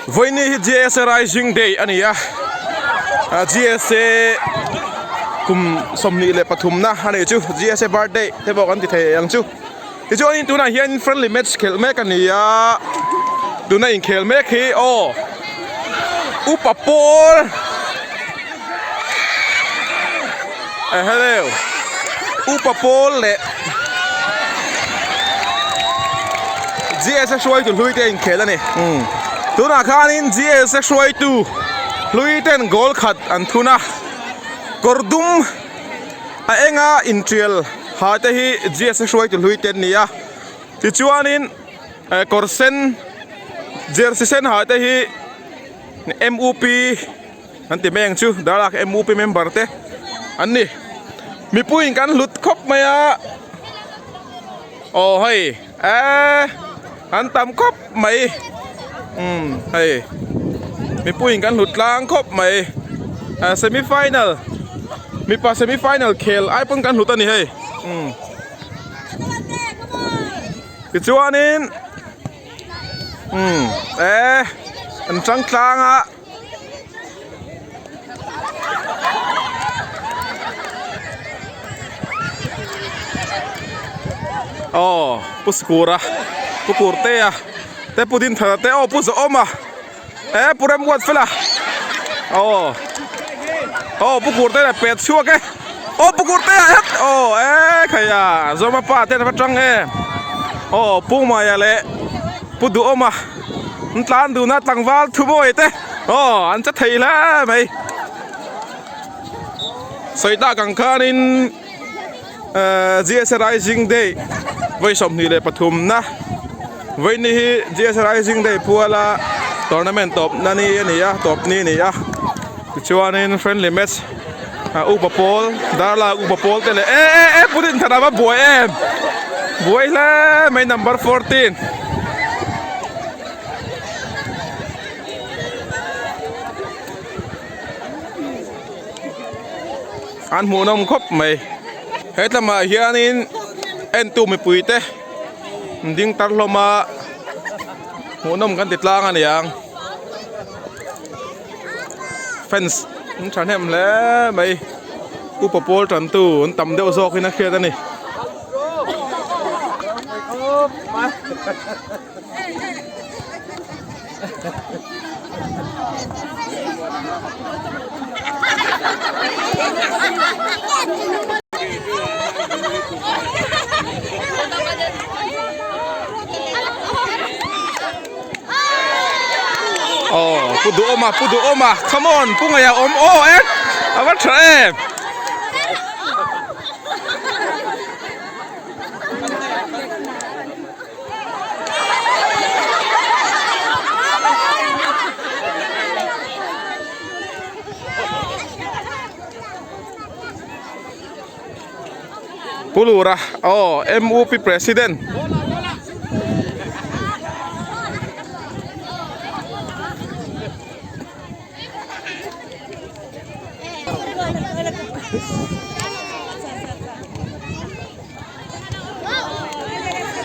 Vawiini hi GSA Rising Day a ni a, GSA kum 23 na a nih chu GSA birthday te pawh kan ti thei ang chu. Tichuanin tunah hian friendly match khelh mek a ni a, tuna inkhel mek hi aw upa pawl hello upa pawl leh GSA hruaitu hlui te a inkhel a ni tunah khanin GSA hruaitu hlui ten goal khat an thun a kawr dum a enga intial ha te hi GSA hruaitu hlui te an ni a tichuanin kawr sen jersey sen ha te hi M_U_P an ti mai ang chu darlak M_U_P member te an ni mipuiin kan hlut khawp mai a aw hei eee an tam khawp mai umm hei mipuiin kan hlut tlang khawp mai ah semi final mipa semi final khel ai pawn kan hlut a ni hei umm tichuanin. Umm eh an tang tlang a. Aw pu Sikura pu Kurtea te pu Dinthara te aw pu Zawhawma eh pu Remruatfela aw aw pu Kurtea a pet chhuak e aw pu Kurtea het aw eh khaia Zawhawma pa te an va tang em aw pu Maya leh pu Duhawma an tlan dun a tlangval thubawi te aw an che thei hle mai sawi tak ang khanin ehh G_S Rising Day vawi 23 na vawiin hi G_S Rising Day puala tournament tawp na ni a ni a tawp ni a ni a tichuanin friendly match ah upa pawl darlak upa pawl te leh eh eh eh pu Dinthar a va buai em buai hle mai number 14. An hmuhnawm khawp mai he tlamah hianin entu mipui te an ding tar hlawm a hmuhnawm kan ti tlang a niang fans an thahnem hle mai upa pawl tantu an tam deuh zawk in a hriat a ni. Aw pu duhawma pu duhawma come on pu ngaih a awm aw e a va tha em. Pu Lura aw MUP president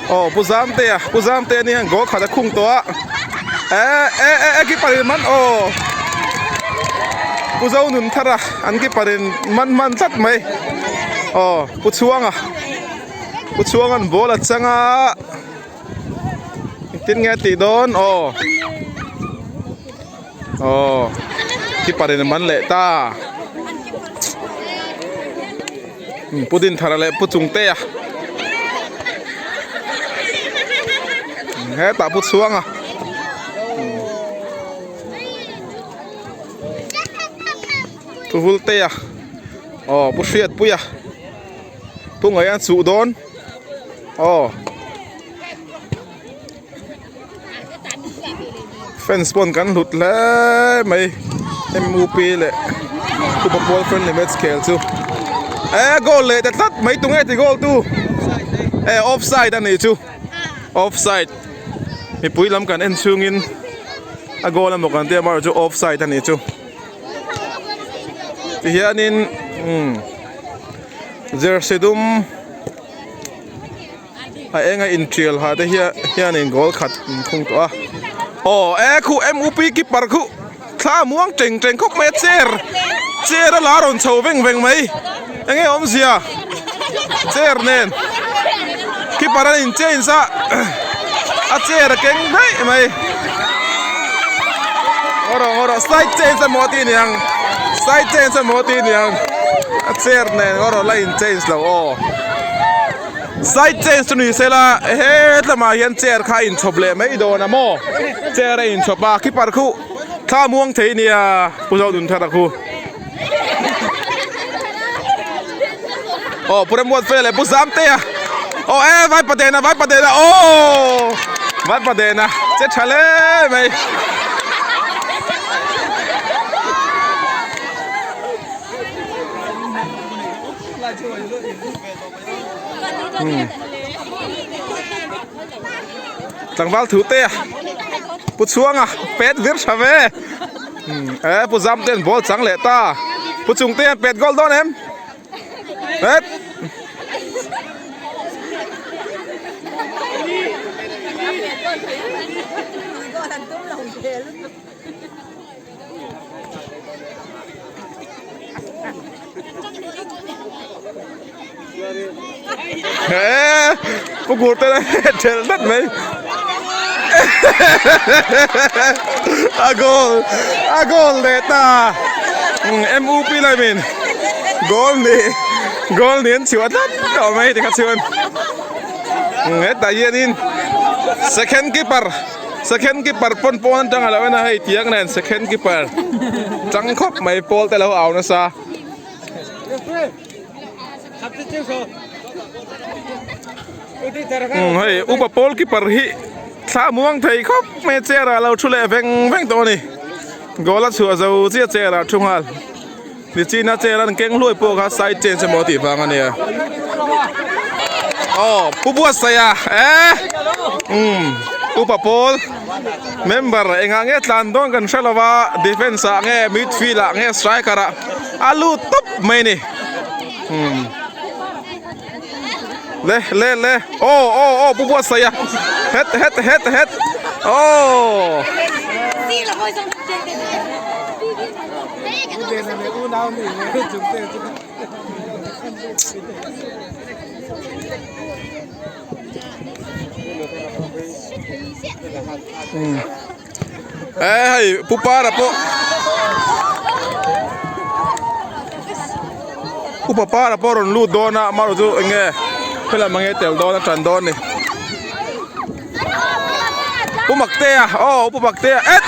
Aw pu Zamtea pu Zamtea ni hian goal khat a khung tawh a eh eh eh keeper in man aw pu Zonunthara an keeper in man hman tlat mai aw pu Chhuanga pu Chhuanga'n ball a chang a engtin nge a tih dawn aw aw keeper in a man leh ta. Pu Dinthara leh Pu Chungtea hetah Pu Chhuanga Pu Vultea aw Pu Hriatpuia Pu Ngaia an chuh dawn aw fans pawn kan hlut hle mai M_U_P leh upa pawl friendly match khel chu eh goal leh ta tlat mai tunge ti goal tu eh offside a nih chu offside mipui lam kan en chhungin a goal emaw kan tia amaherawhchu offside a nih chu tihianin umm jersey dum. A enga intial ha te hian hianin goal khat an khung tawh a. Aw e khu MUP keeper khu thla muang teng teng khawp mai a chair chair a la rawn chho veng veng mai eng nge awmzia chair nen keeper a in change a a chair a keng daih mai ngaw rawh ngaw rawh side change emaw a tih niang side change emaw a tih niang a chair nen ngaw rawh la in change lo aw. Side change chu ni sela hetlamah hian chair kha a inchhawp leh mai dawn a maw chair a inchhawp a keeper khu thla muang thei nia Pu Zodunthara khu aw Pu Remruatfela leh Pu Zamtea aw e Vaipadena Vaipadena aw Vaipadena che tha hle mai. Tlangval thu te a pu chhuanga pet vir tha ve e pu zam ten ball chang leh ta pu chung te hian pet goal dawn em pet Eee pu gur te ṭhelh tlat mai a goal a goal leh ta M U P laimin goal nih goal nih an chhuah tlat tawh mai tikha chuan hetah hianin second keeper Second keeper pawn pawn atang a lo en a hei tiang nen second keeper chang khawp mai pawl te lo au nasa. Umm hei upa pawl keeper hi thla muang thei khawp mai chair ah lo thu leh veng veng tawh a ni goal a chhuah zo chiah chair ah thu nghal nichina chair an keng hluai pawh kha side change emaw tih vang a nia aw pu buatsaih a eh umm upa pawl member engah nge tlan dawn kan hre lova defence ah nge midfield ah nge striker ah a lut tawp mai a ni umm le le le aw aw aw pu buatsaih a het het het het aw. E hei pu para pawh upa para pawh a rawn lut dawn a amaherawh chu eng nge helam ang nge tel dawn a tan dawn a ni pu maktea aw pu maktea et.